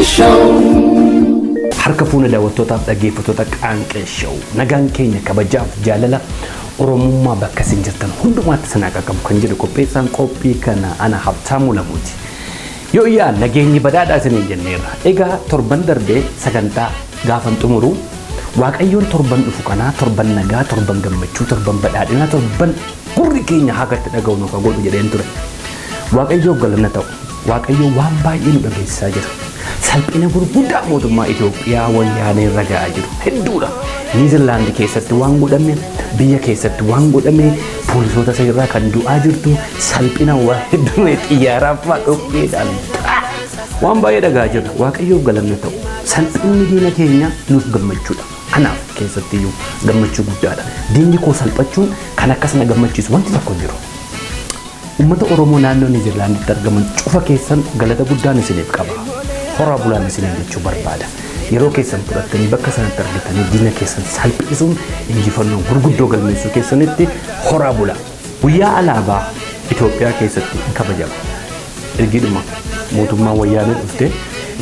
Show. Harka fuuna daawwattootaaf dhaggeeffattoota Qaanqee Show. Nagaan keenya kabajaaf jaalala Oromummaa bakka isin jirtan hundumaatti isin haa qaqqabu kan jedhu qopheessaan qophii kana ana Habtaamuu Lamuuti. Yoo iyyaa nageenyi badhaadhaa isiniin jenneerra. Egaa torban darbee sagantaa gaafan xumuru Waaqayyoon torban dhufu kanaa torban nagaa, torban gammachuu, torban badhaadhinaa, torban gurri keenya hagatti dhaga'u nu godhu jedheen ture. Waaqayyoof galanna ta'u. Waaqayyo waan baay'ee nu dhageessisaa jira. Salphina gurguddaa mootummaa Itoophiyaa wayyaanee irra ga'aa jiru hedduudha. Niizerlaandi keessatti waan godhame, biyya keessatti waan godhame, poolisoota isa kan du'aa jirtu, salphina waa hedduu xiyyaaraaf fa'aa dhokkeedhaan waan baay'ee dhagaa jirra. Waaqayyoof galanna ta'u. Salphinni diina keenya nuuf gammachuudha. Anaaf keessattiyyuu gammachuu guddaadha. Diinni koo salphachuun kan akkas na gammachiisu wanti tokko hin jiru. Uummata Oromoo naannoo Niizerlaanditti argaman cufa keessan galata guddaan isiniif qaba. Horaa bulaan isiniin jechuu barbaada. Yeroo keessan fudhattanii bakka sanatti argatanii diina keessan salphisuun injifannoo gurguddoo galmeessuu keessanitti horaa bulaa. Guyyaa alaabaa Itoophiyaa keessatti hin kabajama. Ergiidhuma mootummaan wayyaanee dhufte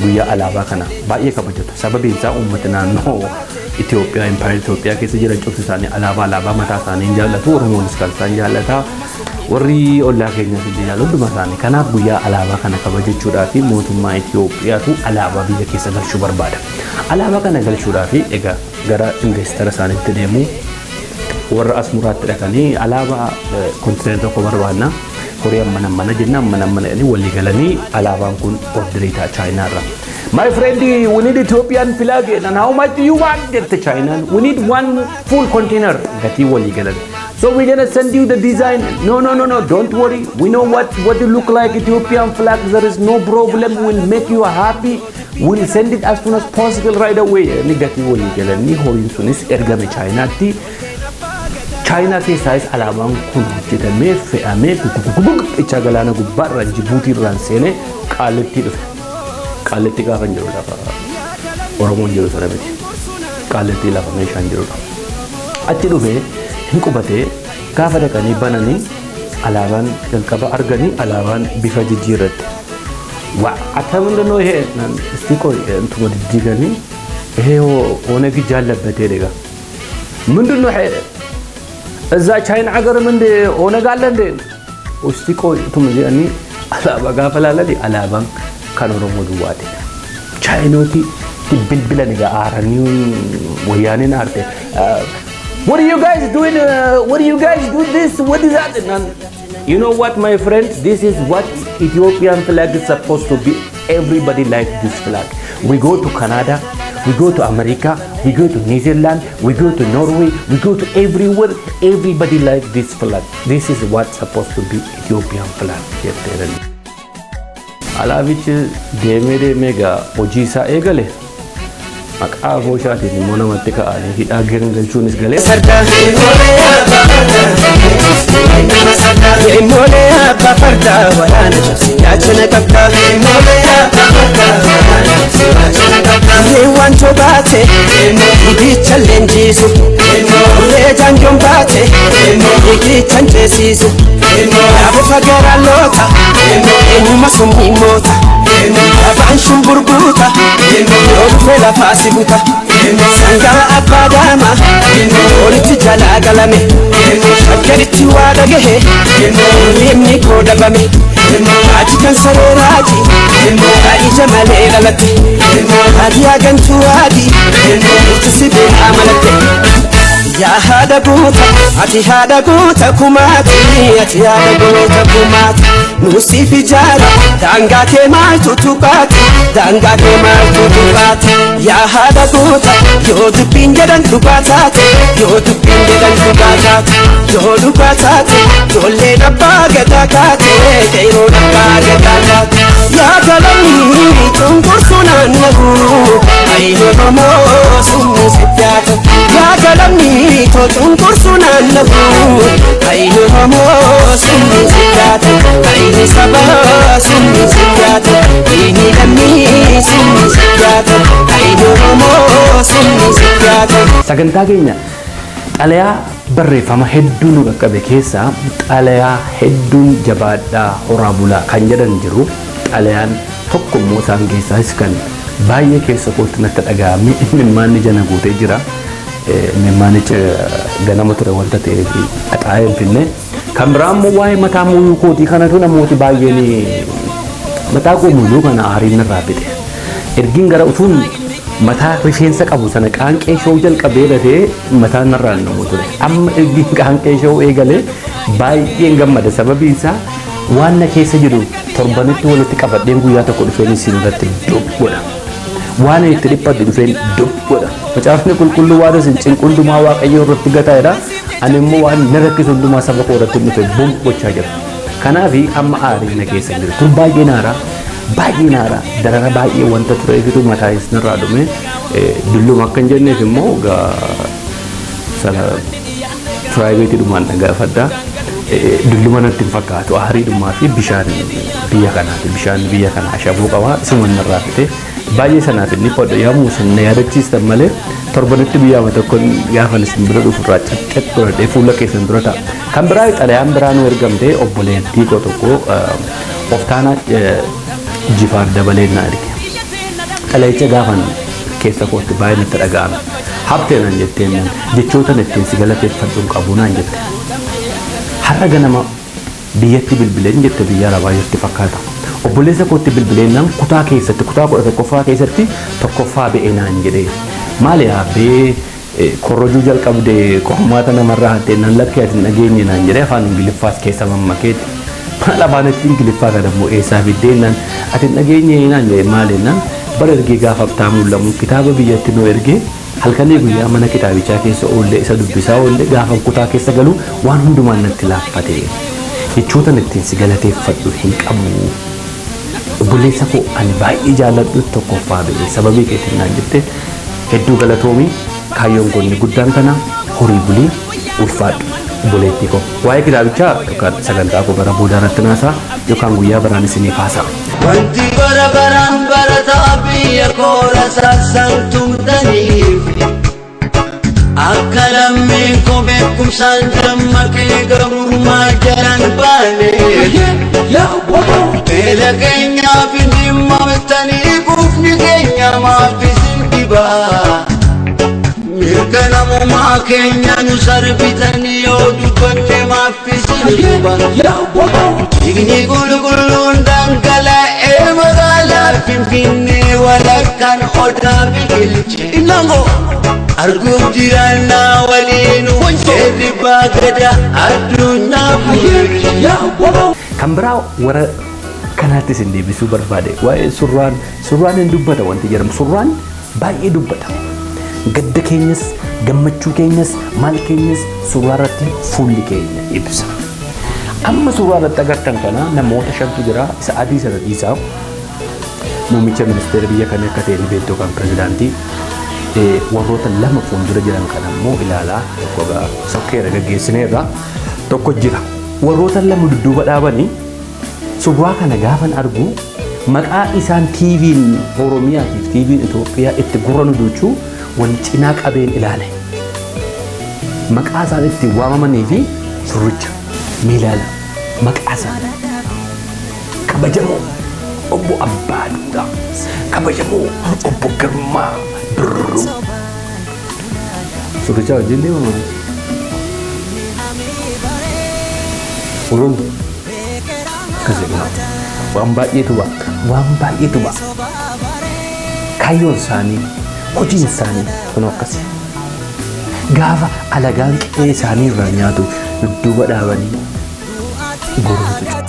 guyyaa alaabaa kana baay'ee kabajatu. Sababiin isaa uummata naannoo Itoophiyaa, Impaayar Itoophiyaa keessa jiran cufti isaanii alaabaa mataa isaanii hin jaallatu. Oromoonis kan isaan jaallata. Warri ollaa keenyas illee jaallatu hunduma isaanii. Kanaaf guyyaa alaabaa kana kabajachuudhaaf mootummaa Itoophiyaatu alaabaa biyya keessa galchuu barbaada. Alaabaa kana galchuudhaaf egaa gara investara isaaniitti deemu, warra as muraatti dhaqanii alaabaa kontineer tokko barbaadna. Horii ammana ammana jenna, ammana ammana jedhanii walii galanii alaabaan kun orderii ta'a Chaayinaa irraa. "My friend, we need Ethiopian flag and how much do you want?" jette Chaayinaan. "We need one full container." Gatii walii galan. "So we're gonna send you the design." "No, no, no, no, don't worry. We know what it look like, Ethiopian flag. There is no problem. We'll make you happy. We'll send it as soon as possible, right away." Inni gatii walii galanii horiin sunis ergame Chaayinaatti. Chaayinaa keessaayis alaabaan kun hojjetamee fe'amee gugugugug galaana gubbaarraan Jibuutiirraan seenee Qaallitti dhufe. Qaallitti gaafa hin jiru lafa Oromoon jiru sana miti. Qaallitti lafa meeshaan jirudha. Achi dhufee hin qubatee gaafa dhaqanii bananii alaabaan jalqaba arganii alaabaan bifa jijjiirratti. Waa akka ምንድን ነው ይሄ? እስቲ ቆይ እንትኑ diddiiganii ይሄ ኦነግ እጅ አለበት ሄደጋ ምንድን ነው ይሄ? እዛ ቻይና ሀገርም እንደ ኦነግ አለ እንደ? እስቲ ቆይ ቱም jedhanii alaabaa gaafa laalani alaabaan kan Oromoo duwwaati. Chaayinooti bilbilan egaa aaranii wayyaaneen aarte. "What are you guys doing? What are you guys do this? What is that?" And "You know what, my friend? This is what Ethiopian flag is supposed to be. Everybody like this flag. We go to Canada, we go to America, we go to New Zealand, we go to Norway, we go to everywhere. Everybody like this flag. This is what's supposed to be Ethiopian flag." jetteerani. Alaabichi deemee deemee egaa hojii isaa eegale. Maqaa booshaatiin immoo namatti ka'anii hidhaa galchuunis galee. Ilmoolee abbaa fardaa waraana cabsee gaachana qabda. Waan tobaate dhiigicha leenjisu, ulee jaanjoon baate dhiigichan ceesisu, yaabufa garaalloota eenyuma summii moota afaan shumburguuta yoo dhufe lafaa si buta. Sangaa abbaa daama olitti jalaa galame, shakkaritti waa dhagahe inni koo dhabame. Raajii kan saree raajii ija malee dhalatte, raajii gantuu adii itti si beekaa malatte. Yaa haadha goota, ati haadha goota kumaati, ati haadha goota kumaati. Nuusiif ijaara daangaa kee maaltu tuqaati, daangaa kee maaltu tuqaati. Yaa haadha goota, yoo dubbiin jedhan dhugaa taate, yoo dubbiin jedhan dhugaa taate, yoo dhugaa taate, ijoolleen abbaa gadaa kaate, qeeroon abbaa gadaa kaate. Yaa galanni cunqursuu naannahu, ayyee Oromoo summii sitti. Yaa galanni cunqursuu naannahu, ayyee Oromoo summii sitti. Ayyee sabaa summii sitti, inni lammii summii sitti, ayyee Oromoo summii sitti. Sagantaa keenya xalayaa barreeffama hedduu nu qaqqabe keessaa xalayaa hedduun jabaadhaa horaa bulaa kan jedhan jiru. Xalayaan tokko immoo isaan keessaas kan Baay'ee keessa kootti natti dhaga'ame, imimmaanni jana guutee jira. Imimmaanicha ganama ture wanta ta'eef haxaa'ee hin finne. Kan biraa immoo waa'ee mataa muuyuu kootii kanatu namooti baay'een mataa koo muuyuu kana aariin irraa fixe. Ergiin gara utuun mataa rifeensa qabu sana qaanqee showuu jalqabee dafee mataan narraa hin dhumu ture. Amma ergiin qaanqee showuu eegalee baay'een gammada, sababiin isaa waan na keessa jiru torbanitti walitti qabadheen guyyaa tokko dhufeen isin irratti dub godha. Waan itti dhiphadhu dhufeen dub godha. Macaafni qulqulluu waan isin cinqu hundumaa Waaqayyo irratti gataa jedha. Ani immoo waan na rakkisu hundumaa saba koo irratti dhufe bum gochaa jira. Kanaaf amma aarii na keessa jiru. Tur baay'ee naaraa. Baay'ee naaraa. Darara baay'ee wanta tureefitu mataa isinirraa dhume. Dulluma akka hin jenneef immoo sana private dhumaan na gaafadha. Dulluma natti hin fakkaatu. Aariidhumaa fi bishaan biyya kanaati. Bishaan biyya kanaa ashaboo qaba. Isuma narraa fite. Baay'ee sanaaf inni qodha yaamuu isin na yaadachiistan malee torbanitti guyyaama tokko gaafan isin bira dhufu irraa caccatti godhadhee fuula keessan dura ta'a. Kan biraa xalayaan biraa nu ergamte obboleettii koo tokko Oftaanaa Jifaar Dabaleen na erge. Xalayicha gaafan keessa kootti baay'ee natti dhaga'ame. Habtee naan jetteen, jechootan ittiin si galateeffadhu hin qabu naan jette. Har'a ganama biyyatti bilbileen jette, biyya arabaa jirti fakkaata. Obboleessa kootti bilbileennaan kutaa keessatti kutaa 11ffaa keessatti tokkoffaa ba'e naan jedhee. Maali yaabbee korrojuu jalqabde, qormaata namarraa hattee naan lakkee ati hin dhageenye naan jedhee afaan Ingiliffaas keessa mammakeeti. Maal afaan itti Ingiliffaa kana immoo eessaa fiddee naan ati hin dhageenye naan jedhe, maali naan bara ergee gaafa Habtaamuu Lamuu kitaaba biyyatti nu ergee halkanii guyyaa mana kitaabichaa keessa oollee isa dubbisaa oollee gaafa kutaa keessa galu waan hundumaan natti laaffate. Jechootan ittiin si galateeffadhu hin qabu. Obboleessa koo ani baay'ee jaalladhu tokkoffaa ba'e sababii keetiin naan jette, hedduu galatoomii, kaayyoon koo inni guddaan kana, horii bulii, ulfaadhu obboleettii koo. Waa'ee kitaabichaa yookaan sagantaa koo gara boodaa irratti naasaa yookaan guyyaa biraan isiniif haasa'a. Wanti bara baraan barataa biyya koora saasaan tumtaniif akka lammiin koo beekumsaan dammaqee gabrummaa jalaan baane, beela keenyaaf hin dhimmamtanii, quufni keenya maaf isin dhibaa? Mirga namummaa keenya nu sarbitanii yoo dubbanne maaf isin guba? Dhiigni qulqulluun dhangala'ee magaalaa Finfinnee walakkaan odaa biqilche. Arguuf jiraannaa waliinu seerri baagada addunyaa bulche. Kan biraa warra kanaatti isin deebisuu barbaade waa'ee surraan, surraan hin dubbata wanti jedhamu, surraan baay'ee dubbata. Gadda keenyas, gammachuu keenyas, maal keenyas suuraa irratti fuulli keenya ibsa. Amma suuraa irratti agartan kana namoota shantu jira, isa adii sana dhiisaa. Muummicha ministeera biyya kamii akka ta'e ni beektu kan pirezidaantii. Warroota lama fuuldura jiran kana immoo ilaalaa, tokko egaa sokkeera gaggeessineerra, tokko jira. Warroota lama dudduuba dhaabanii suuraa kana gaafan argu maqaa isaan TV'n Oromiyaatiif TV'n Itoophiyaa itti gurra nu duuchuu wal cinaa qabeen ilaale. Maqaa isaan itti waamamanii fi surricha mee ilaala, maqaa isaanii. Kabajamoo obbo Abbaa Duulaa, kabajamoo obbo Girmaa Birruu. Surricha wajjin deemamu. Oromoo akkas jedhu waan baay'eetu ba'a. Waan baay'eetu ba'a. Kaayyoon isaanii, hojiin isaanii kun akkasi. Gaafa alagaan qe'ee isaanii irraa nyaatu dudduuba dhaabanii goruutu jira.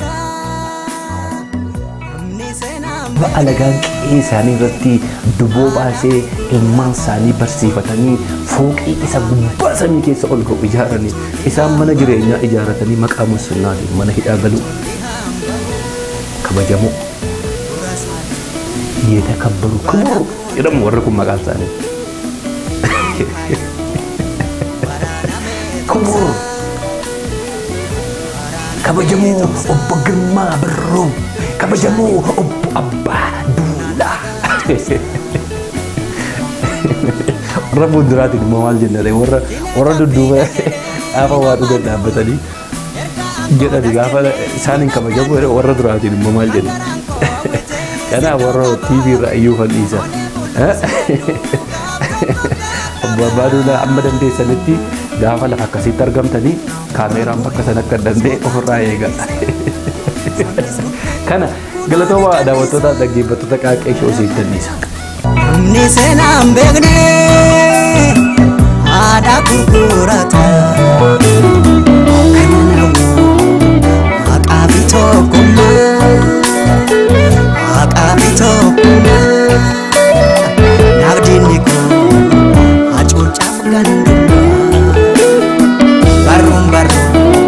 Gaafa alagaan qe'ee isaanii irratti duboo baasee ilmaan isaanii barsiifatanii fooqii isa gubbaa samii keessa ol ga'u ijaaranii isaan mana jireenyaa ijaarratanii maqaa musliimaatiin mana hidhaa galu. Kabajamoo yeetakabbaru kibur jedhamu warri kun maqaan isaanii. Kibur kabajamoo obbo Girmaa Birruu, kabajamoo obbo Abbaa Duulaa. Warra fuulduraatiin immoo maal jennare, warra dudduuba gaafa waa dhugan dhaabbatanii jedhani gaafa isaan hin kabajamu, warra duraatiin immoo maal jenna? Kanaaf warra TV irraa iyyuu fan dhiisa. Obbo Abbaaduulaa amma dandeessanitti gaafa lafa akkasitti argamtanii kaameeraan bakka sana akka danda'e ofirraa eega. Kana galatooma daawwattoota dhaggeeffattoota Qaanqee Show isinitti anniisa. Humni seenaan beekne haadha gurgurata. Haqaa fi tokkummaa, haqaa fi tokkummaa, naaf diinni koo hacuucaaf gandummaa. Barruun barruu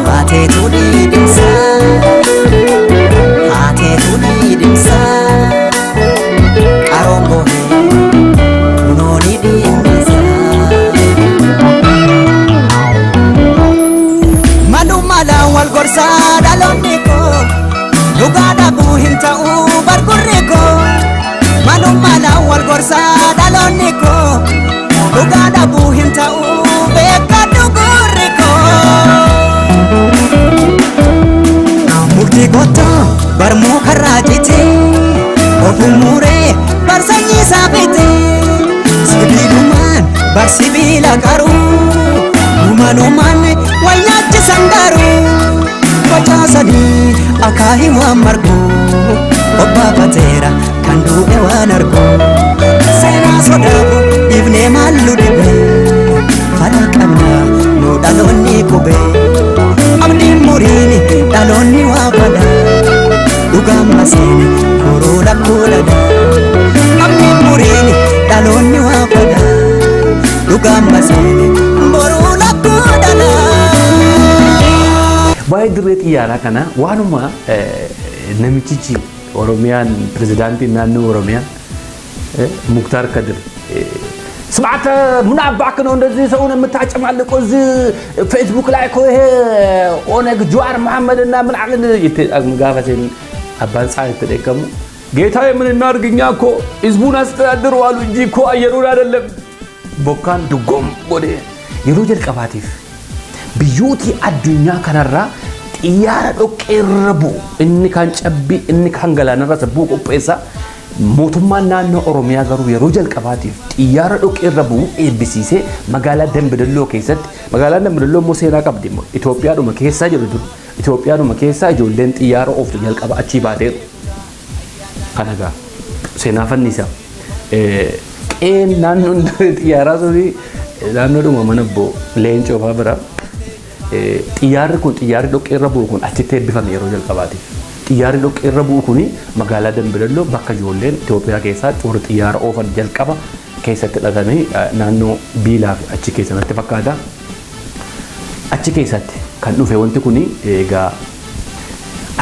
haateetu dhiidhimsa, haateetu dhiidhimsa. Qaroon bohee kunoo ni dhiibbisa. Malumaadhaan wal gorsaa dhaloonni koo dhugaa dhabuu hin ta'uu bargurri koo. Malumaadhaan wal gorsaa dhaloonni koo dhugaa dhabuu hin ta'uu beekadhu gurri koo. Mukti kottuu barmuu karraa cite ofumuree barsanyii saafite sibiilumaan bar sibiila qaruu gumanumaan wal nyaachisan garuu facaasanii akaahii waan margu obbaafateera kan du'e waan argu seenaa sodaabu dhiifnee maallu dhibe fala qabna nu dhaloonni qube abdiin muriin dhaloonni waa fada dhugaan maseene boruu lakkuu dhada abdiin muriin dhaloonni waa fada dhugaan maseene boruu lakkuu dhada. Waa'ee dirree xiyyaaraa kana waanuma namichichi Oromiyaan pirezidaantiin naannoo Oromiyaa Muktaar Kadir ስማዕተ ምን አባክ ነው እንደዚህ ሰውን የምታጨማልቀው? እዚህ ፌስቡክ ላይ እኮ ይሄ ኦነግ ጀዋር መሐመድ እና ምናምን gaafa abbaan isaa itti dheekkamu ጌታዬ ምን እናድርግ እኛ እኮ ህዝቡን አስተዳድሩ አሉ እንጂ እኮ አየሩን አይደለም። Bokkaan duggom godhe yeroo jalqabaatiif biyyooti addunyaa kanarraa xiyyaara dhoqqeerra bu'u inni kaan cabbii inni kaan galaanarra bu'u qopheessa. Mootummaan naannoo Oromiyaa garuu yeroo jalqabaatiif xiyyaara dhoqqeerra bu'u eebbisiisee magaalaa Dambidalloo keessatti. Magaalaan Dambidalloo immoo seenaa qabdi. Itoophiyaadhuma keessaa jiru dur Itoophiyaadhuma keessaa ijoolleen xiyyaara ooftu jalqaba achii baateeru. Kana gaa seenaa fannisaa. Qeen naannoon xiyyaaraa suni naannoodhuma mana obbo Leencoo fa'aa bira xiyyaarri kun xiyyaarri dhoqqeerra bu'u kun achitti eebbifame yeroo jalqabaatiif. Xiyyaarri dhoqqeerra bu'u kuni magaalaa Dambidalloo bakka ijoolleen Itoophiyaa keessaa warri xiyyaara oofan jalqaba keessatti dhalatanii naannoo Biilaa fi achi keessa natti fakkaata. Achi keessatti kan dhufe wanti kuni egaa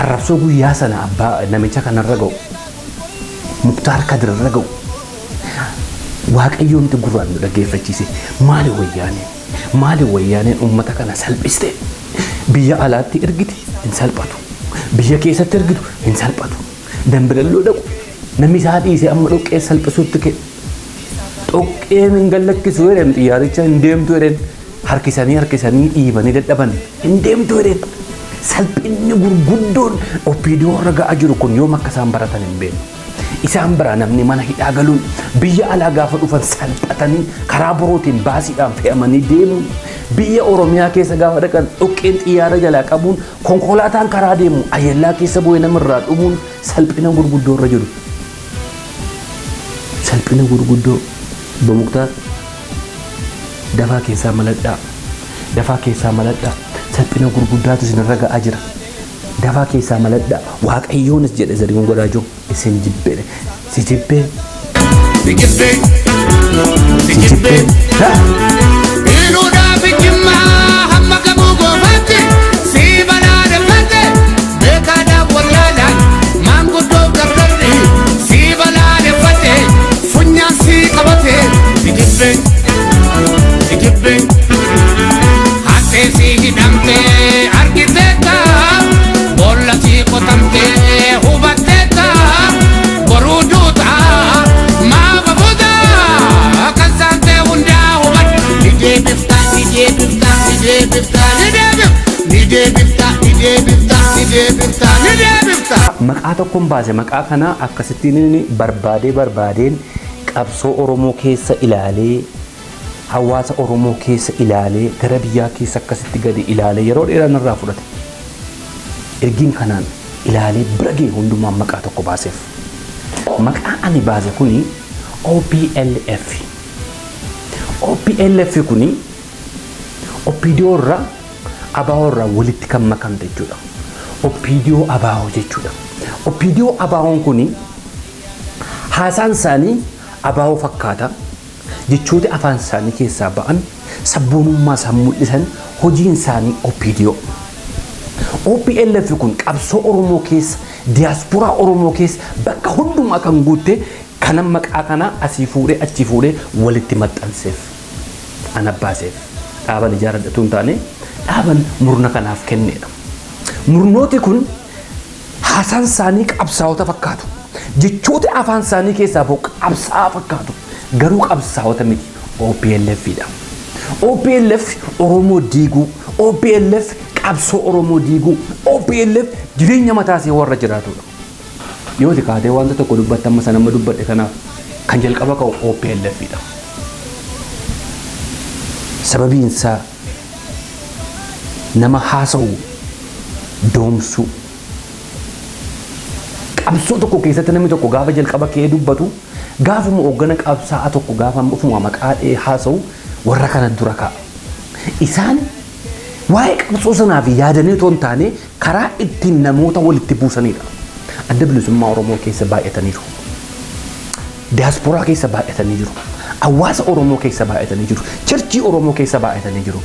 arrabsoo guyyaa sana abbaa namicha kanarra ga'u Muktaar Kadirarra ga'u Waaqayyoomti gurraan nu dhaggeeffachiise. Maali wayyaaneen, maali wayyaaneen uummata kana salphiste? Biyya alaatti ergite hin salphatu, biyya keessatti ergitu hin salphatu. Dambidalloo dhaqu namni isaa dhiise amma dhoqqee salphisuutti ka'e. Dhoqqeen hin gallakkisu jedhan, xiyyaaricha hin deemtu jedhan, harkisanii harkisanii dhiibanii dadhaban, hin deemtu jedhan. Salphinni gurguddoon OPDO irra ga'aa jiru kun yoom akka isaan baratan hin beeknu. Isaan biraa namni mana hidhaa galuun, biyya alaa gaafa dhufan salphatanii karaa borootiin baasiidhaan fe'amanii deemuun, biyya Oromiyaa keessa gaafa dhaqan dhoqqeen xiyyaara jalaa qabuun, konkolaataan karaa deemu ayyallaa keessa bu'ee namarraa dhumuun salphina gurguddoo irra jiru. Salphina gurguddoo. Obbo Muktaar, dafaa keessaa maladhaa, dafaa keessaa maladhaa. Salphina gurguddaatu isinirra ga'aa jira. Dafaa keessaa maladhaa. Waaqayyoonis jedhe Zarihuun Godaajoo isin jibbee si jibbee. Si jibbee, si jibbee. Biiluudhaaf jimmaa hamma gamuu goofaatti si balaaleffate beekaadhaaf wallaalaan maanguddoo gargarri si balaaleffate funyaan si qabate si jibbee, si jibbee. Hattee si hidhamtee argiteetta, boolla si qotamtee hubatteetta, boruu duuta maafa buuta kan saantee hundaa hubadhu. Ni deebifta, ni deebifta, ni deebifta, ni deebifta, ni deebifta, ni deebifta, ni deebifta, ni deebifta. Maqaa tokkoon baase. Maqaa kana akkasittiin inni barbaadee barbaadeen Qabsoo Oromoo keessa ilaalee, hawaasa Oromoo keessa ilaalee, gara biyyaa keessa akkasitti gadi ilaalee yeroo dheeraa narraa fudhate. Ergiin kanaan ilaalee bira ga'e hundumaan maqaa tokko baaseef. Maqaa ani baase kuni OPLF. OPLF kuni OPDO irraa, ABO irraa walitti kan makamte jechuudha. OPDO ABO jechuudha. OPDO ABO'n kuni haasaan isaanii ABO fakkaata. Jechoota afaan isaanii keessaa ba'an sabboonummaa isaan mul'isan, hojiin isaanii OPDO. OPLF kun qabsoo Oromoo keessa, diyaasporaa Oromoo keessa bakka hundumaa kan guutte kana maqaa kana asii fuudhee achi fuudhee walitti maxxanseef. Ana baaseef. Dhaaban ijaaradhatu hin taane, dhaaban murna kanaaf kennedha. Murnooti kun haasaan isaanii qabsaa'ota fakkaatu. Jechoota afaan isaanii keessaa ba'u qabsaa'aa fakkaatu. Garuu qabsaa'ota miti, OPLF dha. OPLF Oromoo diiguu, OPLF qabsoo Oromoo diiguu, OPLF jireenya mataa isee warra jiraatudha. Yoo kaatee wanta tokko dubbatte, amma sana amma dubbadhe kanaaf kan jalqaba ka'u OPLF dha. Sababiin isaa nama haasa'u doomsuu. Qabsoo tokko keessatti namni tokko gaafa jalqaba ka'ee dubbatu, gaafuma hooggana qabsaa'aa tokko gaafa ofuma maqaa dhahee haasa'u, warra kana dura ka'a. Isaan waa'ee qabsoo sanaaf yaadanii otoo hin taane karaa ittiin namoota walitti buusanidha. Adda Bilisummaa Oromoo keessa baay'ataniiru. Diyaasporaa keessa baay'atanii jiru. Hawaasa Oromoo keessa baay'atanii jiru. Churchii Oromoo keessa baay'atanii jiru.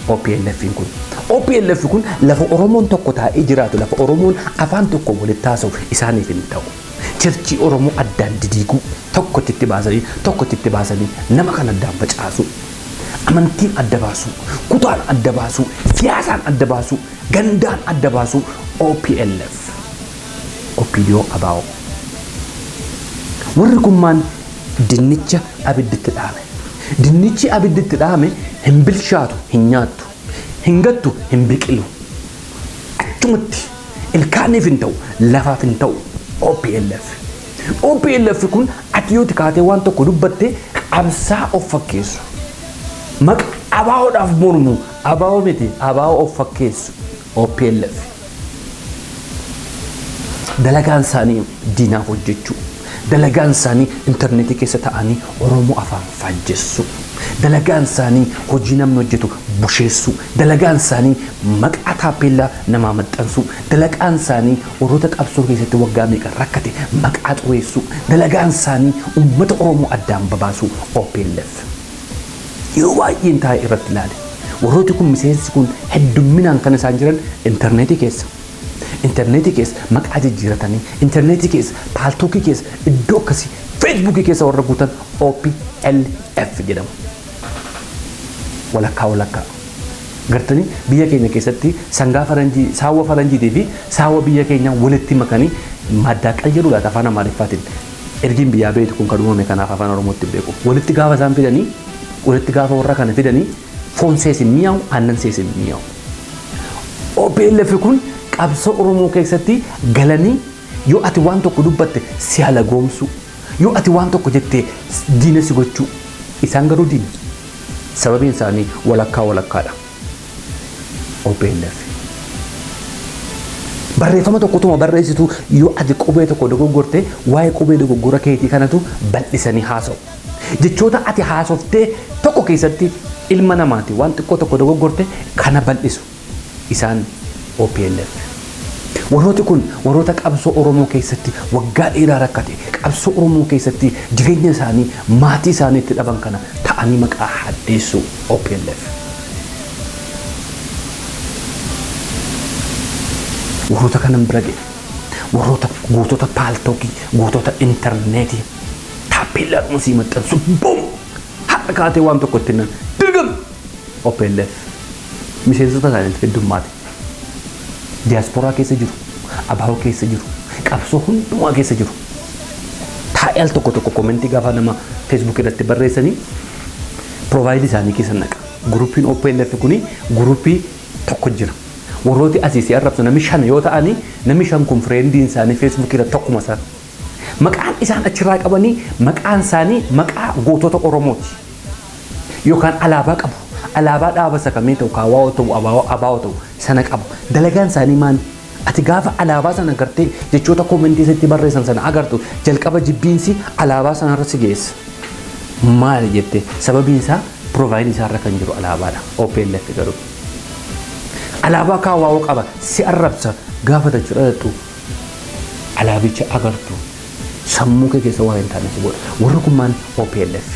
OPLF kun. OPLF kun lafa Oromoon tokko taa'ee jiraatu, lafa Oromoon afaan tokko walitti haasa'u isaaniif hin ta'u. Churchii Oromoo addaan didiiguu, tokkotti itti baasanii, tokkotti itti baasanii nama kan addaan facaasu. Amantiin adda baasu, kutaan adda baasu, siyaasaan adda baasu, gandaan adda baasu OPLF. OPDO ABO. Warri kun maan dinnicha abidditti dhaame. Dinnichi abidditti dhaame hin bilchaatu, hin nyaattu, hin gattu, hin biqilu. Achumatti ilkaaniif hin ta'u, lafaaf hin ta'u OPLF. OPLF kun ati yoo kaatee waan tokko dubbatte qabsaa of fakkeessu. Maqa ABOdhaaf mormu, ABO miti, ABO of fakkeessu OPLF. Dalagaan isaanii diinaaf hojjechuu. Dalagaan isaanii intarneetii keessa ta'anii Oromoo afaan faajjessuu. Dalagaan isaanii hojii namni hojjetu busheessuu. Dalagaan isaanii maqaa taappeellaa namaa maxxansuu. Dalagaan isaanii warroota qabsoo keessatti waggaa meeqa rakkate maqaa xureessuu. Dalagaan isaanii uummata Oromoo addaan babaasuu OPLF. Yeroo baay'een taa'ee irratti ilaale. Warrooti kun, miseensi kun heddumminaan kan isaan jiran intarneetii keessa. Intarneetii keessa maqaa jijjiiratanii, intarneetii keessa, Paltalkii keessa, iddoo akkasii, Feesbuukii keessa warra guutan OPLF jedhamu. Walakkaa walakkaa. Gartanii biyya keenya keessatti sangaa faranjii, saawwa faranjiitii fi saawwa biyya keenyaa walitti makanii maddaaqal jedhu laata afaan Amaariffaatiin. Ergiin biyyaa beektu kun kan uumame kanaaf afaan Oromootti beeku. Walitti gaafa isaan fidanii, walitti gaafa warra kana fidanii, foon sees hin mi'aawu, aannan sees hin mi'aawu. OPLF kun qabsoo Oromoo keessatti galanii yoo ati waan tokko dubbatte si halagoomsuu, yoo ati waan tokko jettee diina si gochuu, isaan garuu diina. Sababiin isaanii walakkaa walakkaadha. OPLF. Barreeffama tokkotuma barreessitu yoo ati qubee tokko dogoggorte, waa'ee qubee dogoggora keetii kanatu bal'isanii haasa'u. Jechoota ati haasoftee tokko keessatti ilma namaati waan xiqqoo tokko dogoggorte kana bal'isu. Isaan OPLF. Warrooti kun warroota qabsoo Oromoo keessatti waggaa dheeraa rakkate, qabsoo Oromoo keessatti jireenya isaanii, maatii isaanii itti dhaban kana ta'anii maqaa hadheessu OPLF. Warroota kanan bira ga'e. Warroota gootota Paltalkii, gootota intarneetii, taappeellaadhuma sii maxxansu, boom! Har'a kaatee waan tokko ittiin nan dirgam OPLF. Miseensota isaanii heddummaate. Diyaasporaa keessa jiru, ABO keessa jiru, qabsoo hundumaa keessa jiru. Taa'ee al tokko tokko commentii gaafa nama Feesbuuk irratti barreessanii profileii isaanii keessa naqa. Groupiin OPLF kuni groupii tokko jira. Warrooti asii si arrabsu namni shan yoo ta'ani, namni shan kun friendiin isaanii Feesbuuk irra tokkuma isaan. Maqaan isaan achirraa qabanii maqaan isaanii maqaa gootota Oromooti. Yookaan alaabaa qabu. Alaabaa dhaaba isa kamii ta'u kaawwaa ta'u abaa'oo ta'u sana qabu. Dalagaan isaanii maali? Ati gaafa alaabaa sana agartee jechoota koomentii sitti barreessan sana agartu jalqaba jibbiinsi alaabaa sanarra si geessa. Maali jettee sababiin isaa piroofaayilii isaarra kan jiru alaabaadha. OPLF garuu. Alaabaa kaawwaa'oo qaba si arrabsa gaafa tachu alaabicha agartu sammuu kee keessa waa hin taane si godha. Warri kun maal OPLF.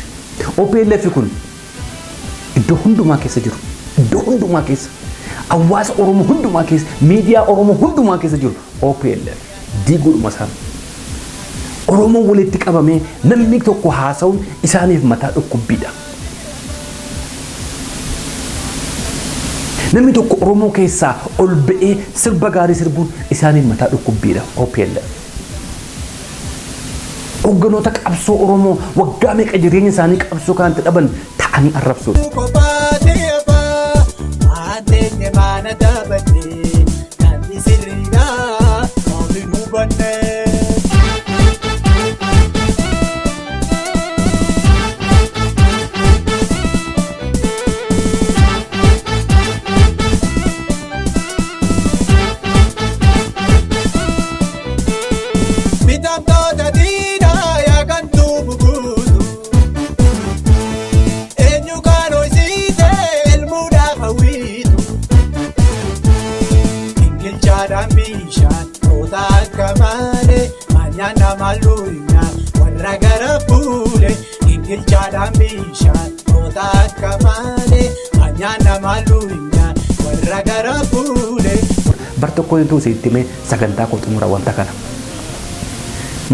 OPLF kun iddoo hundumaa keessa jiru. Iddoo hundumaa keessa. Hawaasa Oromoo hundumaa keessa, miidiyaa Oromoo hundumaa keessa jiru OPLF diiguudhuma isaan. Oromoo walitti qabamee namni tokko haasa'uun isaaniif mataa dhukkubbiidha. Namni tokko Oromoo keessaa ol ba'ee sirba gaarii sirbuun isaaniif mataa dhukkubbiidha OPLF. Hogganoota qabsoo Oromoo waggaa meeqa jireenya isaanii qabsoo kanatti dhaban ta'anii arrabsuudha. Bitamtoota diinaa yaa kan tuubu guutu. Eenyu kan ho'isiise elmuudhaaf hawwitu. Ingilchaadhaan bishaan toota akka malee maanyaan nama luunyaa warra gara fuule. Ingilchaadhaan bishaan toota akka malee maanyaan nama luunyaa warra gara fuule. Bar tokko hin tuusi itti himee sagantaa koo xumura wanta kana.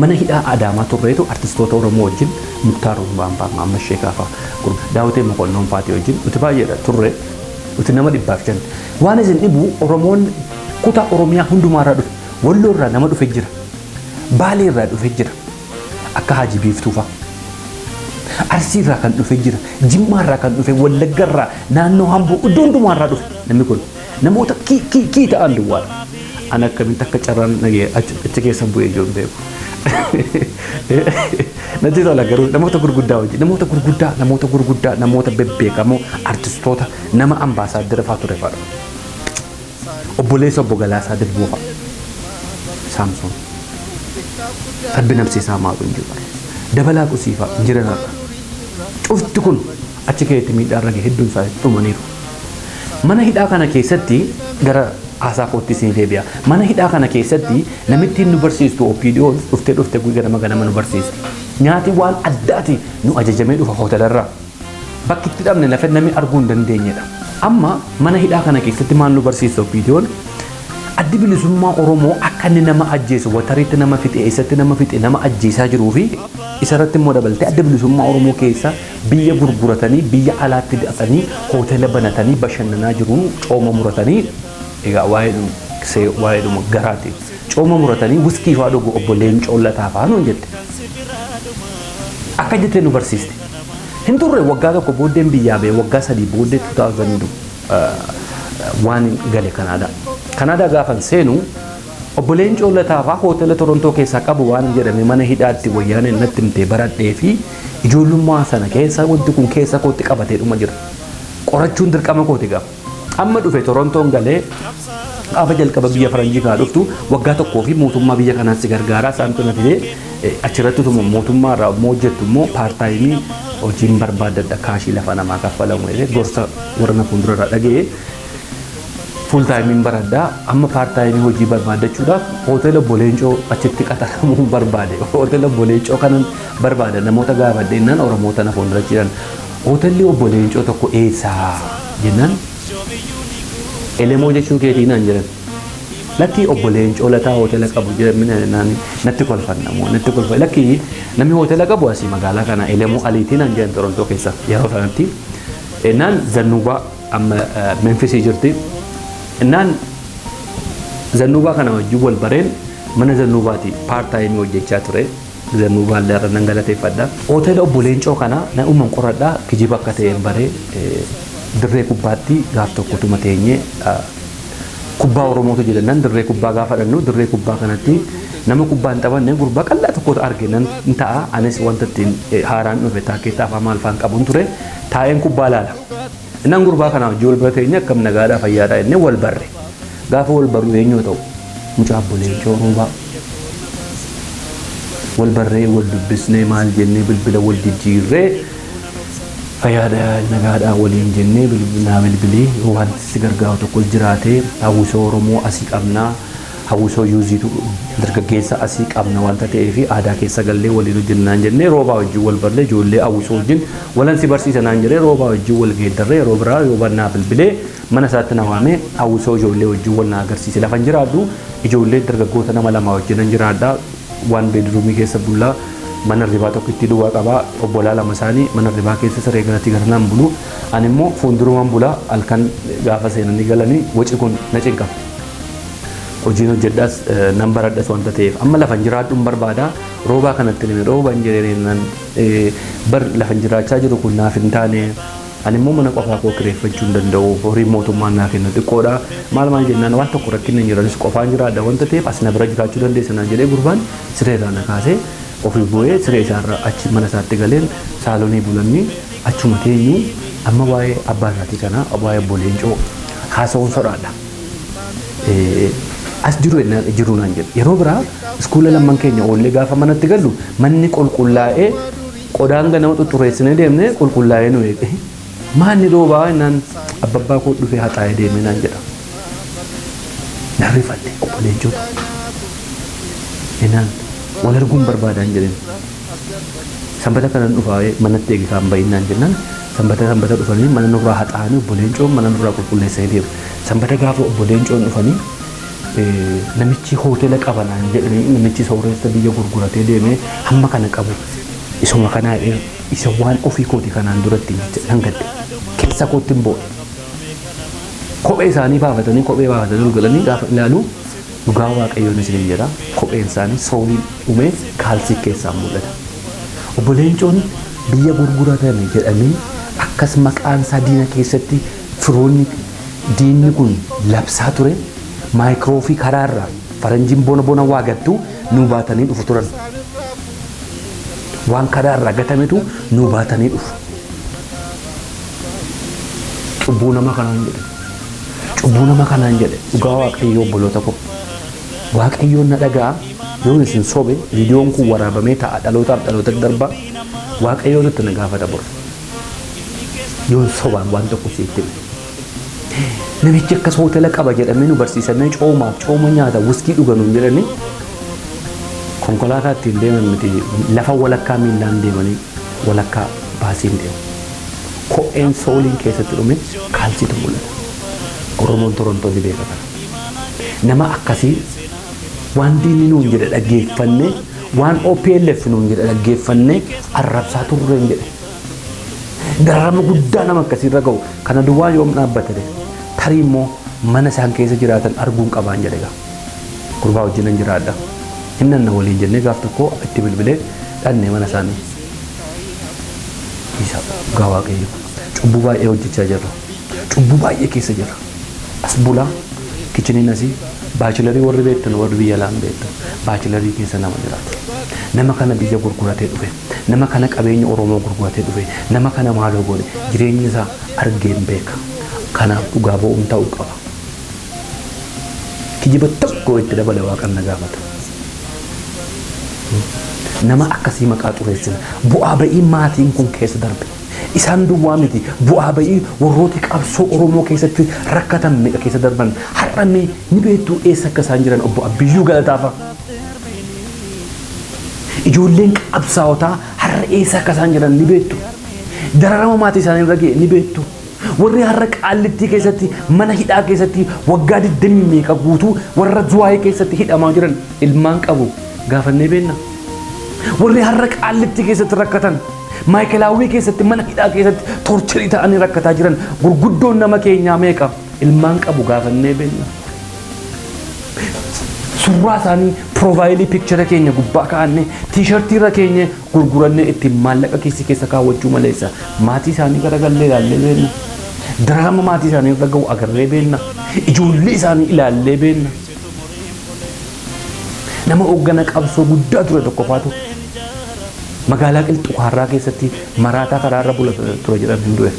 Mana hidhaa Adaamaa turreetu artistoota Oromoo wajjin Muktaar Urbaanfaa, Maammas Sheekaafaa, Daawitee Mokonnoon faatii wajjin nuti baay'eedha turre nuti nama 105. Waan isin dhibu Oromoon kutaa Oromiyaa hundumaarraa dhufe. Walloo irraa nama dhufe jira. Baalee irraa dhufe jira. Akka Haji Biiftuu fa'a. Arsii irraa kan dhufe jira. Jimmaa irraa kan dhufe, Wallagga irraa, naannoo Hamboo iddoo hundumaa irraa dhufe namni kun. Namoota kii kii kii ta'an duwwaadha. Ani akkamitti akka carraan nagee achi keessa bu'ee jiru hin beeku. Natti tola garuu namoota gurguddaa wajjin namoota gurguddaa namoota gurguddaa namoota bebbeekamoo artistoota nama ambaasaaddara fa'aa ture fa'aadha. Obboleessa obbo Galaasaa Dilboo fa'a. Saamsoon. Rabbi nabsiisaa maaru hin jiru. Dabalaa qusii fa'a hin jiran har'a. Cufti kun achi keessatti miidhaa irra gahe hedduun isaanii dhumaniiru. Mana hidhaa kana keessatti gara haasaa kootti isin deebi'a. Mana hidhaa kana keessatti namittiin nu barsiistu OPDO'n dhuftee dhuftee guyyaa ganama ganama nu barsiisti. Nyaati waan addaati nu ajajamee dhufa hoteelarraa. Bakki itti dhabne lafa namni arguu hin dandeenyedha. Amma mana hidhaa kana keessatti maal nu barsiistu OPDO'n? Addi bilisummaa Oromoo akka inni nama ajjeesu watariitti nama fixe eessatti nama fixe nama ajjeesaa jiruu fi isarratti immoo dabalatee adda bilisummaa Oromoo keessa biyya gurguratanii biyya alaatti dhaqanii hoteela banatanii bashannanaa jiruun cooma muratanii egaa waa'eedhuma garaati. Cooma muratanii wiskii fa'aa dhugu obbo Leencoo Lataa fa'aa nuun jette. Akka jettee nu barsiiste. Hin turre waggaa tokko booddeen biyyaa ba'e waggaa 3 booddee 2000 waan gale Kanaadaa. Kanaadaa gaafan seenu obbo Leencoo Lataa fa'aa hoteela Torontoo keessaa qabu waan jedhame mana hidhaatti wayyaaneen natti himtee baradhee fi ijoollummaa sana keessa wanti kun keessa kootti qabatee dhuma jira. Qorachuun dirqama kooti gaafa. Amma dhufe Torontoon galee gaafa jalqaba biyya faranjii kana dhuftu waggaa tokkoo fi mootummaa biyya kanaatti gargaaraa isaantu na fidee achirratti utuma mootummaa irraa immoo hojjettu immoo paartaayimii hojiin barbaadadha kaashii lafa namaa kaffalamu jedhee gorsa warra na fuuldura irraa dhaga'ee fuul taayimiin baradhaa amma paartaayimii hojii barbaaddachuudhaaf hoteela obbo Leencoo achitti qaxaramuu barbaade. Hoteela obbo Leencoo kanan barbaada namoota gaafadhe jennaan Oromoota na fuuldura jiran hoteelli obbo Leencoo tokko eessaa jennaan Elemoo jechuu keetii naan jedhan. Lakkii obbo Leencoo Lataa hoteela qabu jedhan natti kolfan namoonni natti kolfan. Lakkii namni hoteela qabu asii magaalaa kana Elemoo Aliitii naan jedhan Torontoo keessa yeroo sanatti. Naan Zannuubaa amma Memfisii jirti. Naan Zannuubaa kana wajjin wal bareen mana Zannuubaati paartaayimii hojjechaa ture. Zannuubaa illee irra nan galateeffadha. Hoteela obbo Leencoo kana na uuman qoradhaa kijiba akka ta'e baree dirree kubbaatti gaaf tokkotuma teenyee kubbaa Oromootu jedhan dirree kubbaa gaafa dhannu dirree kubbaa kanatti Nama kubbaa hin taphanne gurbaa qal'aa tokkotu arge nan ta'a. Anis wanta ittiin haaraan dhufe taakeetaa afaan maal faan qabuun ture taa'een kubbaa laala. Innaan gurbaa kanaaf wajjin wal bira teenye, akkam nagaadhaa, fayyaadhaa jennee wal barre. Gaafa wal barru eenyu ta'u? Mucaa Obbo Leencoo Roobaa. Wal barree, wal dubbisnee, maal jennee, bilbila wal jijjiirree, fayyaadhaa, nagaadhaa waliin jennee, naa bilbilii wanti si gargaaru tokko jiraatee hawwisoo Oromoo asii qabnaa, hawwisoo yuuziitu dargaggeessa asii qabna wanta ta'eef aadaa keessa gallee waliin hojjennaan jennee Roobaa wajjin wal barree, ijoollee hawwisoo wajjin walan si barsiisa naan jedhee, Roobaa wajjin wal geeddarree, yeroo biraa yoo naa bilbilee mana isaatti na waamee hawwisoo ijoollee wajjin wal na agarsiise. Lafan jiraadhu ijoollee dargaggoota nama lama wajjin jiraadha. Waan bedroomii keessa bullaa, mana ribaa tokko itti duwwaa qabaa, obbolaa lama isaanii mana ribaa keessa siree galatti garanaan bulu, ani immoo fuuldurumaan bulaa. Halkan gaafa seenanii galanii waci kun na cinqama. Hojiin hojjedhaas nan baradhas wanta ta'eef amma lafan jiraadhuun barbaada. Roobaa kanatti nime, Roobaan jedhee bar lafan jiraachaa jiru kun naaf hin taane, ani immoo mana qofaa koo kireeffachuu hin danda'u, horii mootummaan naa kennu xiqqoodha, maal maal jennaan, waan tokko rakkinni hin jiranis, qofaan jiraadha wanta ta'eef as na bira jiraachuu dandeessa naan jedhee, gurbaan siree irraa na kaasee ofii bu'ee siree isaarra achi mana isaatti galeen saalonii bulanii achuma teenyu. Amma waa'ee abbaa isaatii kana, waa'ee Obbo Leencoo haasa'uun sodaadha. As jiru jiru naan jedhu. Yeroo biraa iskuula lamman keenya oollee gaafa manatti gallu manni qulqullaa'ee, qodaan ganama xuxureessinee deemnee qulqullaa'ee nu eege. Maanni Roobaa naan abbabbaa koo dhufee haxaa'ee deemee naan jedha. Nan rifadhe, Obbo Leencootu. Innaan wal arguun barbaadaan jedheen. Sanbata kanan dhufaa, manatti eegi kaan ba'innaan jennaan, sanbata sanbata dhufanii mana nurraa haxaa'anii Obbo Leencoon mana nurraa qulqulleessanii deemu. Sanbata gaafa Obbo Leencoon dhufanii namichi hoteela qaba naan jedhanii, namichi sooressa biyya gurguratee deemee hamma kana qabu isuma kanaa isa waan ofii kooti kanaan duratti nan gadde, keessa kootti hin bo'e. Kophee isaanii baafatanii, kophee baafatanii ol galanii gaafa ilaalu, dhugaa Waaqayyoon isiniin jedha, kopheen isaanii sooliin dhumee kaalsii keessaa mul'ata. Obbo Leencoon biyya gurguratame jedhamee akkas maqaan isaa diina keessatti firoonni diinni kun labsaa ture, maayikiroofii karaarraa faranjiin bona bona waa gattu nuu baatanii dhufu turan. Waan karaarraa gatametu nuu baatanii dhufu. Cubbuu nama kanaan jedhe. Cubbuu nama kanaan jedhe, dhugaa Waaqayyoo, obboloota koo. Waaqayyoon na dhagaa, yoon isin sobe viidiyoon kun waraabamee ta'a, dhalootaaf dhalootatti darba, Waaqayyoon itti na gaafata bor. Yoon sobaan waan tokko sitti hime. Namichi akkas hoteela qaba jedhamee nu barsiisamee, coomaaf cooma nyaata, wuskii dhuganuun jedhanii, konkolaataa ittiin deeman miti, lafa walakkaa miillaan deemanii walakkaa baasiin deemu. Kopheen sooliin keessatti dhume kaalsiitu mul'ata. Oromoon Torontoo ni beeka kana. Nama akkasii waan diinni nuun jedhe dhaggeeffannee, waan OPLF nuun jedhe dhaggeeffannee arrabsaa turreen jedhe. Dararama guddaa nama akkasiirra ga'u kana duwwaa yoom dhaabbate? Tarii immoo mana isaan keessa jiraatan arguun qabaan jedhe gaa. Gurbaa wajjin nan jiraadha. Hin nanna waliin jennee gaaf tokko itti bilbilee dhanne mana isaanii. Isa dhugaa Waaqayyo. Cubbuu baay'ee hojjechaa jirra. Cubbuu baay'ee keessa jirra. As bulaa kitcheniin asii bachelorii warri beektan, warri biyya alaan beektan, bachelorii keessa nama jiraatu. Nama kana biyya gurguratee dhufe. Nama kana qabeenya Oromoo gurguratee dhufe. Nama kana maaloo godhe, jireenya isaa argeen beeka. Kanaaf dhugaa ba'uun ta'uu qaba. Kijiba tokko itti dabale Waaqan na gaafata. Nama akkasii maqaa xureessina. Bu'aa ba'ii maatiin kun keessa darbe. Isaan duwwaa miti, bu'aa ba'ii warrooti qabsoo Oromoo keessatti rakkatan meeqa keessa darban. Har'a mee ni beektuu eessa akka isaan jiran? Obbo Abbiyyuu Galataafa. Ijoolleen qabsaa'otaa har'a eessa akka isaan jiran ni beektu. Dararama maatii isaanii irra ga'e ni beektu. Warri har'a Qaallittii keessatti mana hidhaa keessatti waggaa 20 meeqa guutuu, warra Zuwaayee keessatti hidhamaa jiran ilmaan qabu, gaafannee beekna. Warri har'a Qaallittii keessatti rakkatan, Maayikelaawwii keessatti mana hidhaa keessatti torture ta'anii rakkataa jiran gurguddoon nama keenyaa meeqa ilmaan qabu, gaafannee beekna. Suuraa isaanii profile picture keenya gubbaa kaa'annee, T-shirtii irra keenya gurgurannee ittiin maallaqa kiisii keessa kaawwachuu maleessa maatii isaanii garagallee ilaallee beekna. Dararama maatii isaanii irra ga'u agarree beekna. Ijoollee isaanii ilaallee beekna. Nama hooggana qabsoo guddaa ture tokko faatu magaalaa Qilxukaarraa keessatti maraataa karaarra bula ture jedhan hin du'e.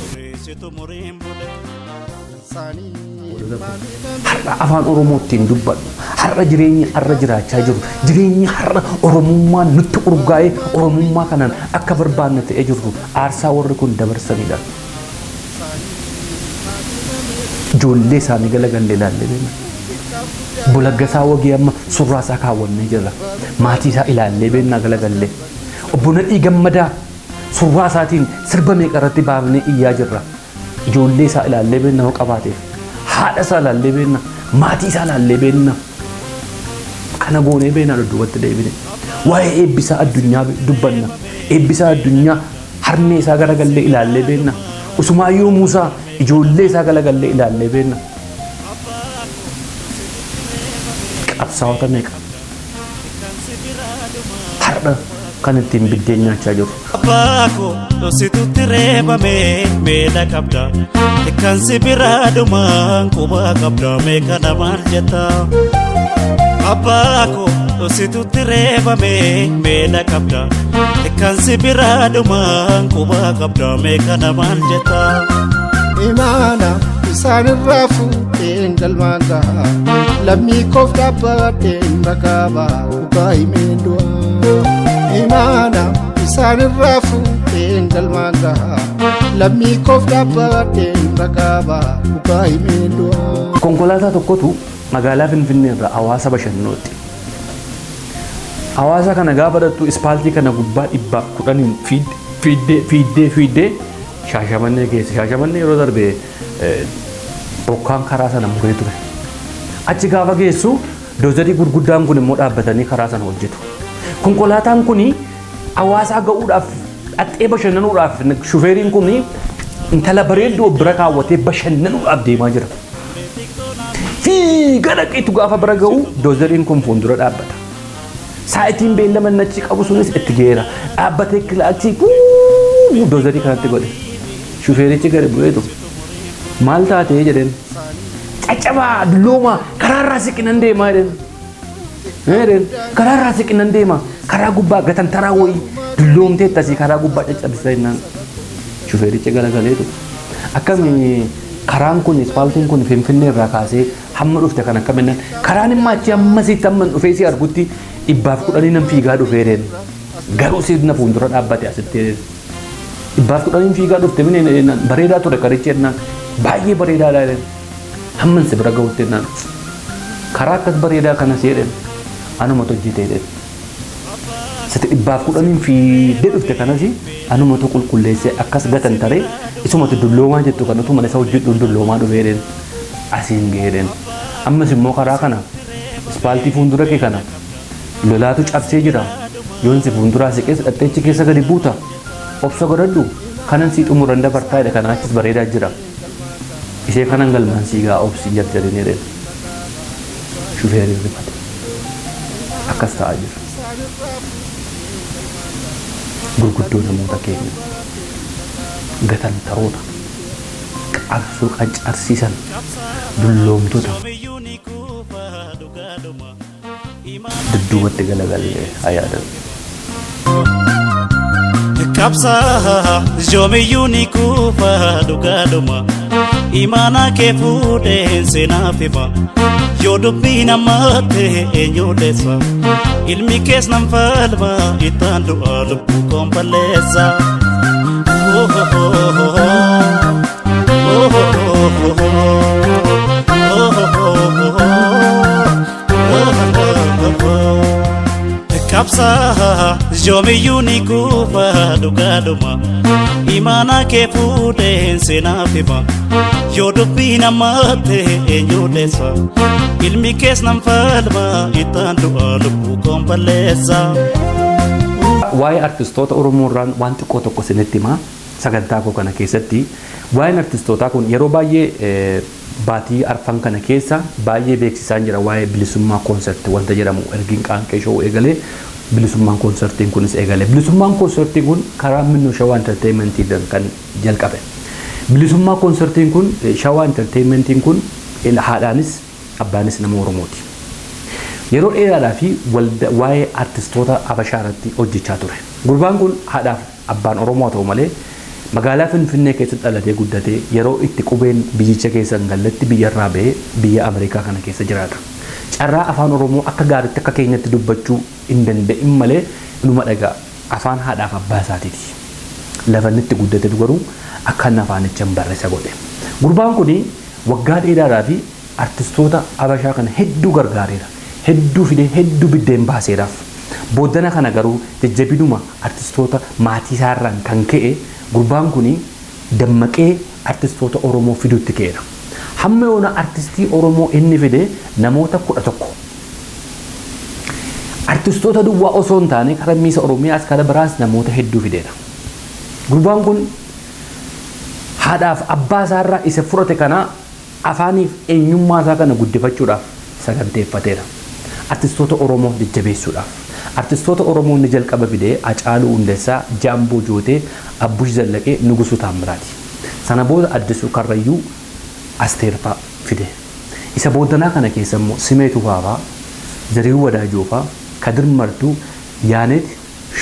Har'a afaan Oromoo ittiin dubbadhu. Har'a jireenya har'a jiraachaa jiru. Jireenya har'a Oromummaan nutti urgaa'ee Oromummaa kanaan akka barbaanne ta'ee jirru aarsaa warri kun dabarsanidha. Ijoollee isaanii galagallee ilaallee beekna. Obbo Wagii amma surraa isaa kaawwannee jirra. Maatii isaa ilaallee beekna galagallee. Obbo Nadhii Gammadaa surraa isaatiin sirba meeqa irratti baafnee iyyaa jirra. Ijoollee isaa ilaallee beekna yoo qabaateef. Haadha isaa ilaallee beekna. Maatii isaa ilaallee beekna. Kana goonee beekna dudduubatti deebine. Waa'ee eebbisaa addunyaa dubbanna. Eebbisaa addunyaa harmee isaa garagallee ilaallee beekna. Usumaayyoo Muusaa ijoollee isaa galagallee ilaallee beekna. Qabsaa'ota meeqa? Har'a kan ittiin biddeen nyaachaa jiru. Abbaa koo dhoksitutti reebame meedha qabda. Kan si biraa dhumaan quba qabda meeqa namaan jetta. Abbaa koo dhoksitutti reebame meedha qabda. Kan si biraa dhumaan quba qabda meeqa namaan jetta. Imaana isaanirraa fuudheen galmaan gaha. Lammii koof dhaabbadheen ragaa ba'a dhugaa himeen du'a. Imaana isaanirraa fuudheen galmaan gaha. Lammii koof dhaabbadheen ragaa ba'a dhugaa himeen du'a. Konkolaataa tokkotu magaalaa Finfinnee irraa hawaasa bashannanootti. Hawaasa kana gaafa dhattu ispaaltii kana gubbaa 110n fiiddee fiiddee fiiddee Shaashamannee keessa. Shaashamannee yeroo darbe bokkaan karaa sana muree ture. Achi gaafa geessu doozarii gurguddaan kun immoo dhaabbatanii karaa sana hojjetu. Konkolaataan kun hawaasaa ga'uudhaaf dhaxxee bashannanuudhaaf shufeeriin kun intala bareedduu of bira kaawwatee bashannanuudhaaf deemaa jira. Fiiga dhaqeetu gaafa bira ga'u doozariin kun fuuldura dhaabbata. Saayitiin beellama inni achi qabu sunis itti geera. Dhaabbatee kilaaksii wuuu doozarii kanatti godhe. Shufeerichi gadi bu'eetu maal taatee jedheen. Caccabaa dulloomaa karaarraa siqinan deemaa jedheen. Jedheen karaarraa siqinan deema karaa gubbaa gatantaraa wayii dulloomtee tasii karaa gubbaa caccabsita jennaan. Shufeerichi galagaleetu akkami karaan kun ispaaltiin kun Finfinnee irraa kaasee hamma dhufte kan akkam jennaan karaan immoo achi hamma sitti hamma dhufee si argutti 110 nan fiigaa dhufee jedheen. Garuu sirna fuuldura dhaabbate asitti jedheen. 110 fiigaa dhufte mini bareedaa ture karichi jennaan baay'ee bareedaadha jedheen. Hamman si bira gahutti jennaan karaa akkas bareedaa kana si jedheen anumatu hojjete jedheen. Sati 110 fiiddee dhufte kanas anumatu qulqulleessee akkas gatan taree isumatu dulloomaa jettu kanatu mana isa hojjedhuun dulloomaa dhufee jedheen asiin ga'ee jedheen. Ammas immoo karaa kana ispaaltii fuuldura kee kana lolaatu cabsee jira. Yoon si fuulduraa siqees dhattee achi keessa gadi buuta. Obsa godhadhu kanan sii xumuran dabartaa jedhe kanaa achis bareedaa jira. Ishee kanan galmaan sii ga'a obsi jarjarin jedheen. Shufeeriin rifate. Akkas ta'aa jira. Gurguddoo namoota keenya gatantaroota qabsoo qancarsiisan dulloomtota dudduubatti galagallee haa yaadannu. Qabsaa yoomiyyuu ni kufa dhugaadhuma imaanaa kee fuudheen seenaaf hima yoo dubbii namaatti eenyu dheessa ilmi kees nan falma ittaan du'a lubbuu koon balleessa. Qabsaa yoomiyyuu ni kufa dhugaadhuma imaanaa kee fuudheen seenaaf hima yoo dubbii namaatti eenyu dheessa ilmi kees nan falma ittaan du'a lubbuu koon balleessa. Waa'ee artistoota Oromoo irraan waan xiqqoo tokko isinitti himaa sagantaa koo kana keessatti. Waa'een artistootaa kun yeroo baay'ee baatii arfan kana keessa baay'ee beeksisaan jira waa'ee bilisummaa koonsertii wanta jedhamu ergiin qaanqee showuu eegalee bilisummaan koonsertiin kunis eegale. Bilisummaan koonsertiin kun karaa Minnoo Shawaa Enterteeyimentiidhaan kan jalqabe. Bilisummaa koonsertiin kun Shawaa Enterteeyimentiin kun haadhaanis abbaanis nama Oromooti. Yeroo dheeraadhaa fi waa'ee artistoota Habashaa irratti hojjechaa ture. Gurbaan kun haadhaaf abbaan Oromoo ta'u malee magaalaa Finfinnee keessatti dhalatee guddatee yeroo itti qubeen biyyicha keessa hin galletti biyyarraa bahee biyya Ameerikaa kana keessa jiraata. Carraa afaan Oromoo akka gaariitti akka keenyatti dubbachuu hin danda'in malee inuma dhagaa afaan haadhaaf abbaa isaatiiti. Lafa inni itti guddate garuu akka inni afaanicha hin barreessa godhe. Gurbaan kun waggaa dheeraadhaa fi artistoota Habashaa kana hedduu gargaareera. Hedduu fidee hedduu biddeen baaseeraaf. Booddana kana garuu jajjabinuma artistoota maatii isaarraan kan ka'e gurbaan kun dammaqee artistoota Oromoo fiduutti ka'eera. Hamma yoona artistii Oromoo inni fide namoota 11. Artistoota duwwaa osoo hin taane karaa miisa Oromiyaas karaa biraas namoota hedduu fideera. Gurbaan kun haadhaaf abbaa isaarraa isa fudhate kana afaaniif eenyummaa isaa kana guddifachuudhaaf saganteeffateera. Artistoota Oromoo jajjabeessuudhaaf. Artistoota Oromoo inni jalqaba fidee Hacaaluu Hundeessaa, Jaamboo Jootee, Abbush Zallaqee, Nugusuu Taammiraati. Sana booda Addisuu Karrayyuu, Asteer fa'aa fide. Isa booddanaa kana keessa immoo Simee Tufaa fa'aa, Zariihuu Wadaajoo fa'aa, Kadir Martuu, Yaanet,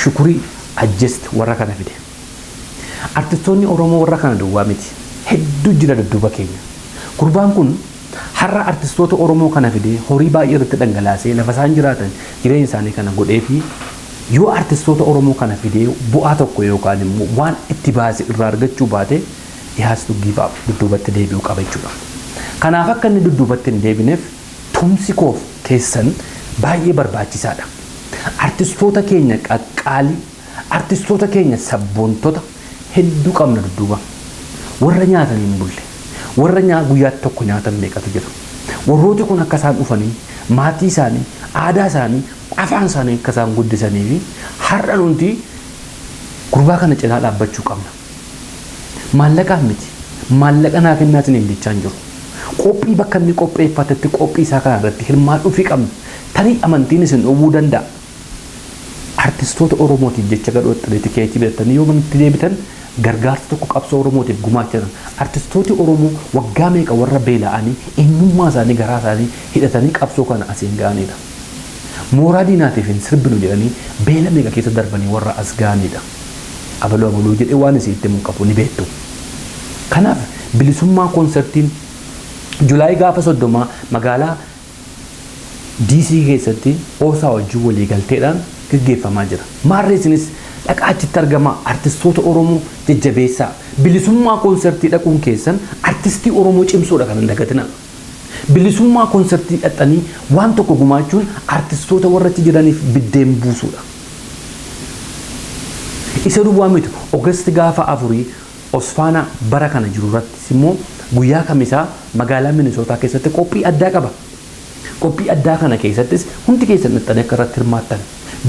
Shukurii, Ajjest warra kana fide. Artistoonni Oromoo warra kana duwwaa miti. Hedduu jira dudduuba keenya. Gurbaan kun har'a artistoota Oromoo kana fidee horii baay'ee irratti dhangalaasee lafa isaan jiraatan jireenya isaanii kana godhee fi yoo artistoota Oromoo kana fidee bu'aa tokko yookaan immoo waan itti baase irraa argachuu baate he has to give up, dudduubatti deebi'uu qaba jechuudha. Kanaaf akka inni dudduubatti hin deebineef tumsi koof keessan baay'ee barbaachisaadha. Artistoota keenya qaqqaalii, artistoota keenya sabboontota hedduu qabna dudduuba. Warra nyaatan hin bulle, warra guyyaatti tokko nyaatan meeqatu jira. Warrooti kun akka isaan dhufanii maatii isaanii, aadaa isaanii, afaan isaanii akka isaan guddisanii fi har'a nuti gurbaa kana cinaa dhaabbachuu qabna. Maallaqaan miti. Maallaqa naa kennaa isiniin jechaa hin jiru. Qophii bakka inni qopheeffatetti qophii isaa kana irratti hirmaadhuu fi qabna. Tarii amantiin isin dhowwuu danda'a. Artistoota Oromootiif jecha gadhoottanii tikeetii bitattanii yoo manatti deebitan gargaarsa tokko qabsoo Oromootiif gumaachan. Artistooti Oromoo waggaa meeqa warra beela'anii eenyummaa isaanii garaa isaanii hidhatanii qabsoo kana asiin ga'anidha. Mooraa diinaatiif hin sirbinu jedhanii beela meeqa keessa darbanii warra as ga'anidha. Abaluu abaluu jedhee waan isin itti himu qabu ni beektu. Kanaaf bilisummaa koonsertiin Julaay gaafa 30 magaalaa DC keessatti OSA wajjin walii galteedhaan gaggeeffamaa jira. Maarree isinis dhaqaa achitti argamaa, artistoota Oromoo jajjabeessaa. Bilisummaa koonsertii dhaquun keessan artistii Oromoo cimsuudha kan hin dagatinaa. Bilisummaa koonsertii dhaqxanii waan tokko gumaachuun artistoota warra achi jiraniif biddeen buusuudha. Isa duwwaa miti, August gaafa 4 Osfaanaa bara kana jiru irrattis immoo guyyaa kamisaa magaalaa Minisootaa keessatti qophii addaa qaba. Qophii addaa kana keessattis hundi keessan dhaqxanii akka irratti hirmaattan.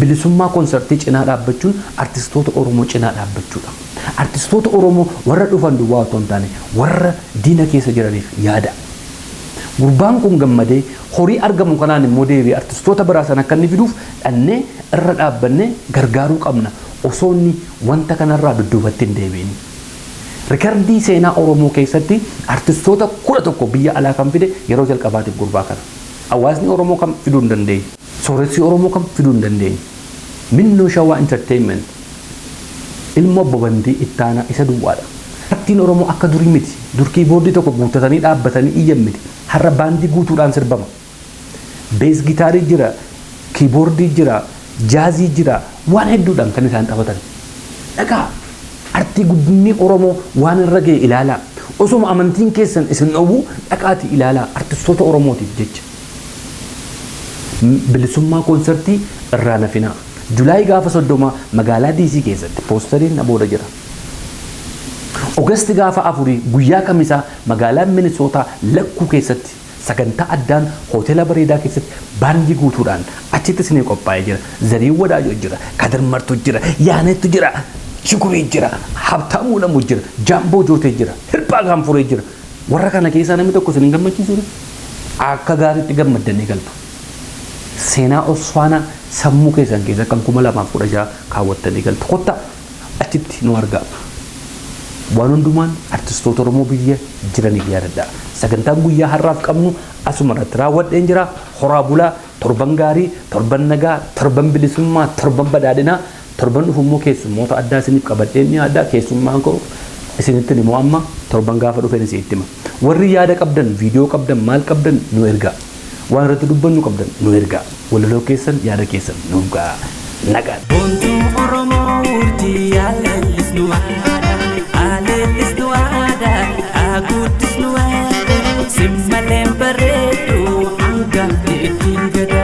Bilisummaa koonsartii cinaa dhaabbachuun artistoota Oromoo cinaa dhaabbachuudha. Artistoota Oromoo warra dhufan duwwaa otoo hin taane warra diina keessa jiraniif yaada. Gurbaan kun gammadee horii argamu kanaan immoo deebi'ee artistoota biraa sana akka inni fiduuf dhannee irra dhaabbannee gargaaruu qabna osoo inni wanta kanarraa dudduubatti hin deebi'in. Rikardii seenaa Oromoo keessatti artistoota 11 biyya alaa kan fide yeroo jalqabaatiif gurbaa kana. Hawaasni Oromoo kam fiduu hin dandeenye. Sooressi Oromoo kam fiduu hin dandeenye. Minnoo Shawaa Entertainment ilma obbo Bantii Ittaanaa isa duwwaadha. Artiin Oromoo akka durii miti. Dur kiiboordii tokko guuttatanii dhaabbatanii iyyan miti. Har'a baandii guutuudhaan sirbama. Bees gitaarii jira, kiiboordii jira, jaazii jira, waan hedduudhaan kan isaan taphatan. Dhaqaa artii guddinni Oromoo waan irra ga'e ilaalaa. Osoma amantiin keessan isin dhowwu dhaqaatii ilaalaa artistoota Oromootiif jecha. Bilisummaa koonsertii irraa nafinaa. Julaay gaafa 30 magaalaa DC keessatti poostariin na booda jira. August gaafa 4 guyyaa kamisaa magaalaa Minisootaa lakkuu keessatti sagantaa addaan hoteela bareedaa keessatti baandii guutuudhaan achitti isinii qophaa'ee jira. Zariin Wadaajoo jira, Kadir Martuu jira, Yaanettu jira, Shukurii jira, Habtaamuu Lamuu jira, Jaamboo Jootee jira, Hirphaa Gaanfuree jira. Warra kana keessaa namni tokko isin hin gammachiisuu? Akka gaariitti gammaddanii galtu. Seenaa Osfaanaa sammuu keessan keessa kan 2016 kaawwattanii galtu. Kottaa achitti nu argaa. Waan hundumaan artistoota Oromoo biyya jiraniif yaadadha. Sagantaan guyyaa har'aaf qabnu asuma irratti raawwadheen jira. Horaa bulaa. Torban gaarii, torban nagaa, torban bilisummaa, torban badhaadhinaa, torban dhufummoo keessummoota addaa isiniif qabadheen ni addaa keessummaan koo isinitti immoo amma torban gaafa dhufeen isinitti hima. Warri yaada qabdan, viidiyoo qabdan, maal qabdan nu ergaa. Waan irratti dubbannu qabdan nu ergaa. Walaloo keessan yaada keessan nu gaa. Nagaan. Boontuu Oromoo urjii yaalallisnu aadaa, aleellisnu aadaa, haguuddisnu aadaa, simmaleen bareedu hangafti ittiin gada.